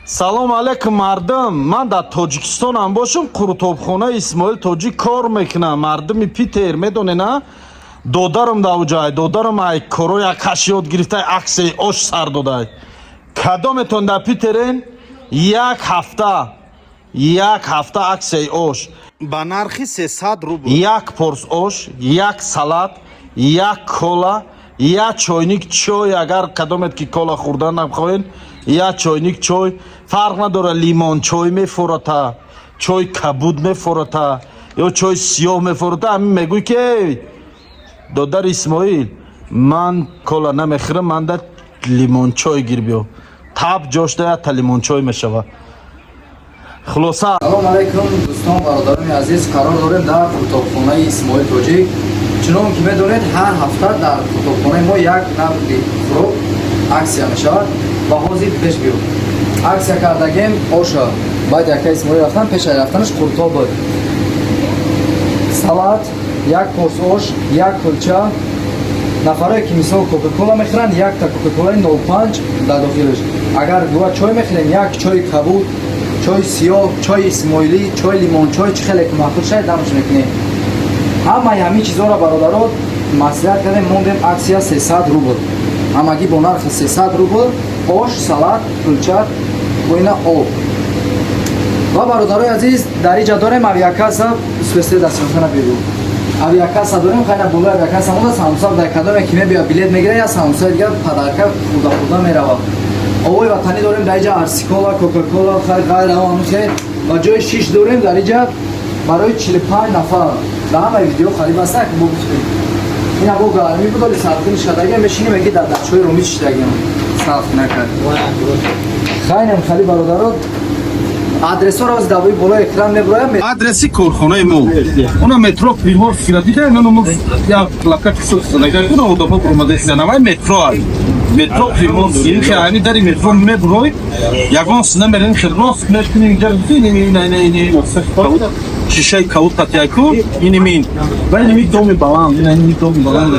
Салом алейкум, мардум! Ман дар Тоҷикистонам бошам, қурутобхонаи Исмоил Тоҷик кор мекунам. Мардуми Питер медонена, додарам дар уҷай, додарам ай корои акаш ёд гирифтай, аксияи ош сар додай. Кадометон дар Питерен, як ҳафта, як ҳафта аксияи ош ба нархи 300 рубл. Як порс ош, як салат, як кола, як чойник чой. Агар кадомет ки кола хӯрдан намехоҳед, як чойник чой, фарқ надорад, лимон чой мефората, чой кабуд мефората ё чой сиёҳ мефората. Ҳамин мегӯй ки: «Эй, додар Исмоил, ман кола намехӯрам, ман да лимончой гир биё». Таб ҷошта якта лимончой мешавад. Хулоса. Салом алайкум, дӯстон, бародарони азиз! Қарор дорем дар қурутобхонаи Исмоил Тоҷик. Чунон ки медонед, ҳар ҳафта дар қурутобхонаи мо як навъи хӯрок аксия мешавад ва ҳозир пеш биё аксия кардагем оша. Баъд яка Исмоил рафтан, пеш аз рафтанаш қурутоб буд, салат, як порс ош, як кулча. Нафарое ки мисол Кока-Кола мехӯранд, якта Кока-Колаи 05 дар дохилаш. Агар гӯя чой мехӯрем, як чои кабуд, чои сиёҳ, чои исмоилӣ, чои лимончой, чӣ хеле ки маъқул шавад, дамш мекунем. Ҳамаи ҳамин чизҳоро, бародаро, маслиҳат кардем, мондем аксия 300 рубл, ҳамагӣ бо нархи 300 рубл: ош, салат, кулча, бо ина об. Ва, бародарои азиз, дар иҷа дорем авиакасса. Спесте дастёфтана бигӯ, авиакасса дорем. Хайна, болои авиакасса монда самбуса. Дар кадоме ки мебиёд, билет мегира, я самбусаи дигар подарка хурда хурда меравад. Овои ватанӣ дорем дар иҷа, Арсикола, Кока-Кола, хайр, ғайра ҳамихе. Ва ҷои шиш дорем дар иҷа барои 45 нафар. Дар ҳамаи видео хариб аста, ки мо гуфтем, ина бо гармӣ буд, оли сарқини шадагиам, мешинем, меги дар дачҳои румӣ шидагиам, сарф накард. Хайнем хали, бародаро, адресҳоро ози дар болои экран мебуроям. Адреси корхонаи мо она метро Приморскира дида, мо як плакати сохтанага, уна одамо буромада, навай метро ай, метро Приморский. Хе, ами дари метро мебурой, ягон сина мерен, хе, рост мекунӣ, инҷа ин шишаи кавут қатияку, инимин ва иними доми баланд, ин доми баланд,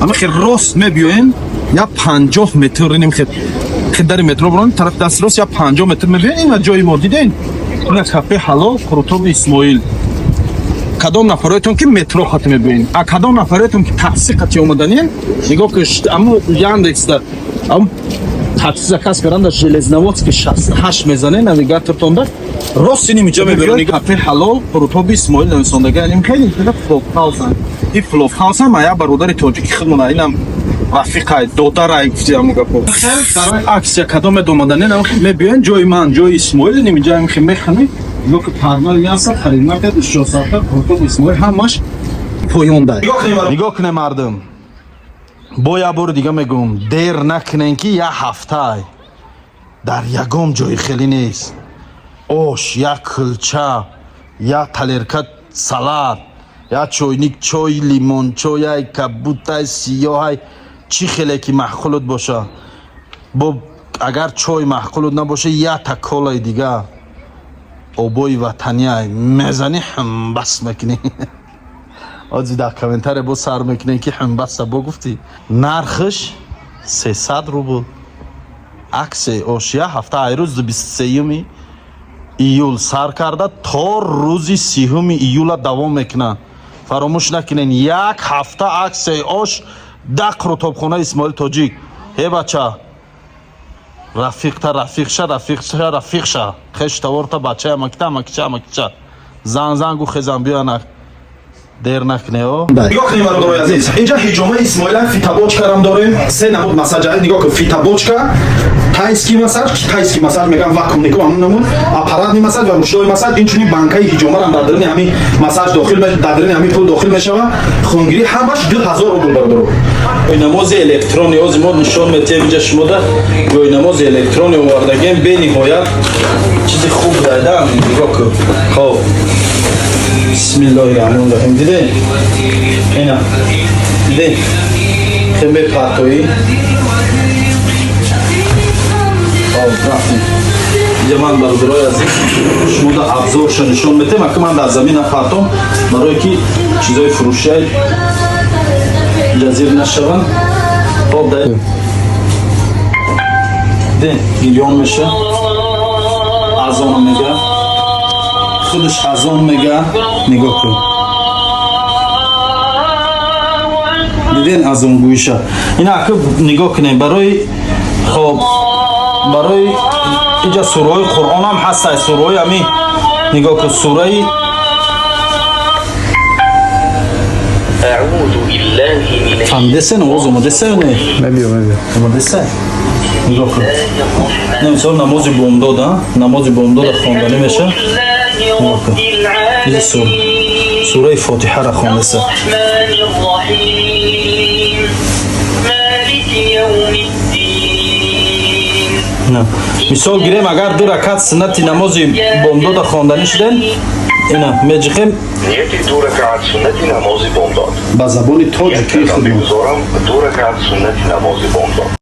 ами хе рост мебиёем, я 50 метр иним хе хе дари метро бурон, тарафи даст рост, я 50 метр мебиёем, ина ҷои мо, диден, ина кафе Ҳалол, қурутоби Исмоил. Кадом нафароятон ки метро хати мебиёен, а кадом нафароятон ки такси қати омаданien, нигоҳ ки, аммо Яндексда ам такси заказ кардан, дар Железноводский 68 мезане навигатортонда, рост иним иҷа мебиён, кафе Ҳалол, қурутоби Исмоил нависондага. Иним хеле пловхаус, ин пловхаус ам я бародари тоҷики худмона, инам рафиқай, додарай, гуфти ҳамун гапо. Барои аксия кадоме омаданен, мебиёен ҷои ман, ҷои Исмоил, иним иҷа механед. Нигоҳ ки, пармал яса харидмаркет шосарта, қурутоби Исмоил ҳамаш поёнда. Нигоҳ кунем, мардум, бо як бори дига мегӯм, дер накунен, ки як ҳафтай дар ягон ҷои хеле нест. Ош, як кулча, як тарелка салат, як чойник чой, лимончой, кабутай, сиёҳай, чӣ хеле ки маъқулут боша. Бо агар чой маъқулут набоша, якта колаи дига, обои ватаниай мезанӣ, ҳамбас мекунӣ. Ози дар комментария бо сар мекунем, ки ҳамбаста бо гуфтӣ. Нархш 300 рубл, аксияи ош, як ҳафта, ай рӯзи 23-юми июл сар карда, то рӯзи 30-уми июла давом мекунад. Фаромӯш накунен, як ҳафта аксияи ош да қурутобхонаи Исмоил Тоҷик. Ҳе, бача, рафиқта рафиқша, рафиқша, рафиқша, хеш таворта, бачаи амакита, амакича, амакича, зан зан гу, хезан биёнак, дер накуне о. Нигоҳ кунем, бародарои азиз, инҷа ҳиҷомаи Исмоила, фитобочкарам дорем, се намуд массаж. Нигоҳ кун, фитобочка, тайский массаж, китайский массаж мегӯям, вакуумный ку, ҳамун намуд, аппаратный массаж ва ручной массаж. Инчунин банкаи ҳиҷомарам дар даруни ҳамин массаж дохил, дар даруни ҳамин пул дохил мешавад. Хунгирӣ ҳамаш 2000 рубл, бародаро. Ҷойнамози электронӣ ози мо нишон метиҳем инҷа шумода. Ҷойнамози электронӣ овардагем, бениҳоят чизи хуб дайда, нигоҳ кун. Хоб, бисмиллоҳи раҳмони раҳим, дидем, ина дидем, хе мепартоӣ. Хоб, рафтем. Инҷа ман, бародарои азиз, шумода абзорша нишон метиҳем. Ака, ман дар замин напартом, барое ки чизои фурӯшиай ҷазир нашаванд. Хоб, Диден, гирён меша, азон мега, худаш азон мега. Нигоҳ кун, диден азонгӯиша. Ина ака, нигоҳ кунем, барои, хоб, барои иҷа сураҳои Қуръонам ҳастай, сураҳои ами, нигоҳ кун, сураи фаҳмидесен, овоз омадеса ё не? Мебиё, мебиё. Омадеса, нигоҳ кун. Не, мисол, намози бомдод, намози бомдода хонданӣ меша. Нигоҳ кун, иҷа сураи Фотиҳара хондеса. Мисол гирем, агар ду ракат суннати намози бомдода хонданӣ шудем, ина меҷиқем. Нияти ду ракаат суннати намози бомдод. Ба забони тоҷикии Бигузорам ду ракаат суннати намози бомдод.